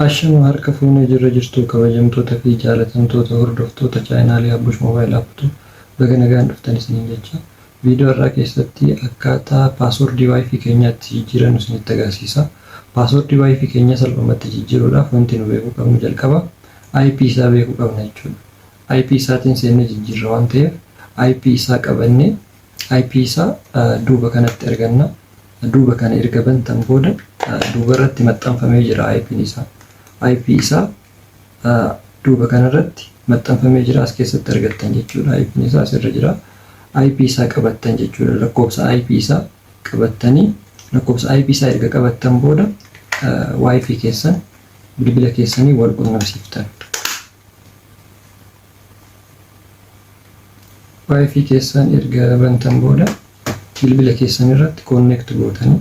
Ashama harka fuunee jirra jirtu kabajamtoota fi jaalatamtoota hordoftoota chaanaalii Abbush Mobile App baga nagaan dhuftan isiniin jecha. Viidiyoo har'aa keessatti akkaataa paaswordii WiFi keenyaatti jijjiirannu isinitti agarsiisa. Paaswordii WiFi keenyaa salphumatti jijjiiruudhaaf wanti nu beekuu qabnu jalqaba IP isaa beekuu qabna jechuudha. IP isaatiin seennee jijjiirra waan ta'eef IP isaa qabannee IP isaa duuba kanatti arganna. Duuba kana erga bantan booda duuba irratti maxxanfamee jira IP'n isaa. IP isaa duuba kanarratti maxxanfamee jira, as keessatti argattan jechuudha. IP'n isaa asirra jira. IP isaa qabattan jechuudha. Lakkoofsa IP isaa qabattanii, lakkoofsa IP isaa erga qabattan booda WiFi keessan bilbila keessanii wal qunnamsiiftan. WiFi keessan erga bantan booda bilbila keessan irratti connect gootanii,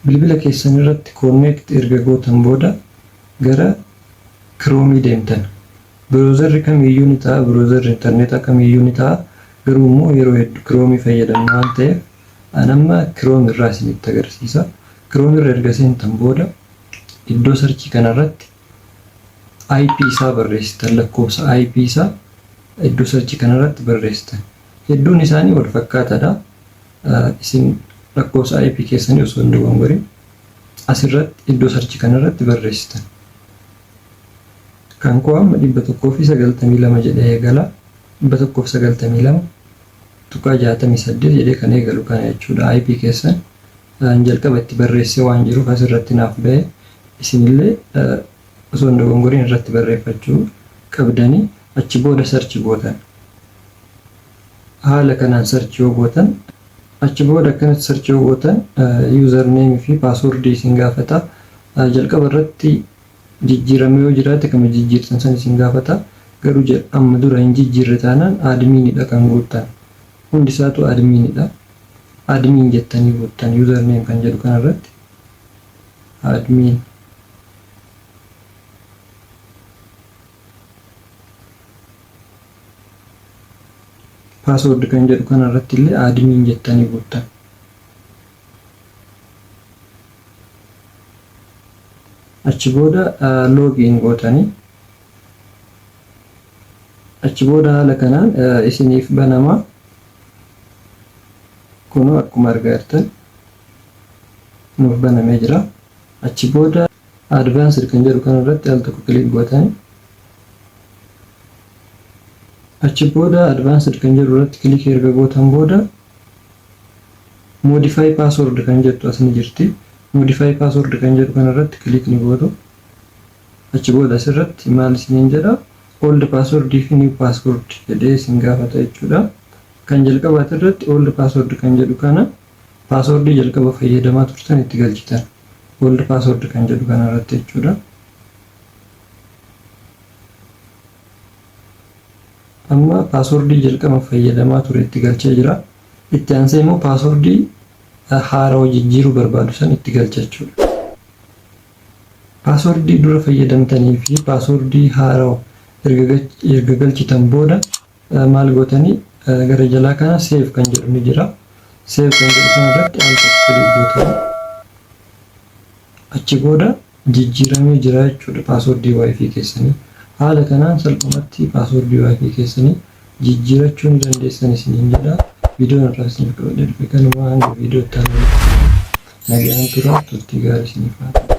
bilbila keessan irratti connect erga gootan booda gara Chrome deemtan. Browserri kamiyyuu ni ta'a, browserri intarneetaa kamiyyuu ni ta'a. Garuu immoo yeroo hedduu Chrome fayyadamna waan ta'eef an amma Chrome irraa isinitti agarsiisa. Chrome irra erga seentan booda iddoo search kanarratti IP isaa barreessitan, lakkoofsa IP isaa iddoo search kanarratti barreessitan. Hedduun isaanii wal fakkaataadha. Isin lakkoofsa IP keessanii osoo hin dogongorin asirratti iddoo search kanarratti barreessitan. Kan koo amma 192 jedhee eegala. 192.68 jedhee kan eegalu kana jechuudha. IP keessan jalqaba itti barreessee waan jiruuf asirratti naaf ba'e. Isinillee osoo hin dogongorin irratti barreeffachuu qabdanii, achi booda search gootan. Haala kanaan search yoo gootan, achi booda akkanatti search yoo gootan, username fi paaswordii isin gaafata. Jalqaba irratti jijjiiramee yoo jiraate kama jijjiirtan san isin gaafata. Garuu amma dura hin jijjiirre taanaan adminidha kan guuttan. Hundi isaatu adminidha. Admin jettanii guuttan username kan jedhu kanarratti. Admin. Password kan jedhu kanarratti illee admin jettanii guuttan. Achi booda login gootanii, achi booda haala kanaan isiniif banama. Kunoo akkuma argaa jirtan nuuf banamee jira. Achi booda advanced kan jedhu kanarratti al tokko click gootanii, achi booda advanced kan jedhu irratti click erga gootan booda modify password kan jettu as ni jirti. Modify password kan jedhu kanarratti click ni gootu. Achi booda asirratti maal isiniin jedha? Old password fi new password jedhee isin gaafata jechuudha. Kan jalqabaati irratti old password kan jedhu kana paaswordii jalqaba fayyadamaa turtan itti galchitan. Old password kan jedhu kanarratti jechuudha. Amma paaswordii jalqaba fayyadamaa ture itti galchee jira. Itti aansee immoo paaswordii haarawaa jijjiiruu barbaadu san itti galcha jechuudha. Paaswordii dura fayyadamtanii fi paaswordii haarawaa erga galchitan booda maal gootanii, gara jalaa kana save kan jedhu ni jira. Save kan jedhu kanarratti al tokko click gootanii, achi booda jijjiiramee jira jechuudha paaswordii WiFi keessanii. Haala kanaan salphumatti paaswordii WiFi keessanii jijjiirachuu ni dandeessan isiniin jedha. Viidiyoon irraa isiniif qabadhee dhufe kanuma. Hanga viidiyoo itti aanu nagaan tura, turtii gaarii isiniif haa ta'u.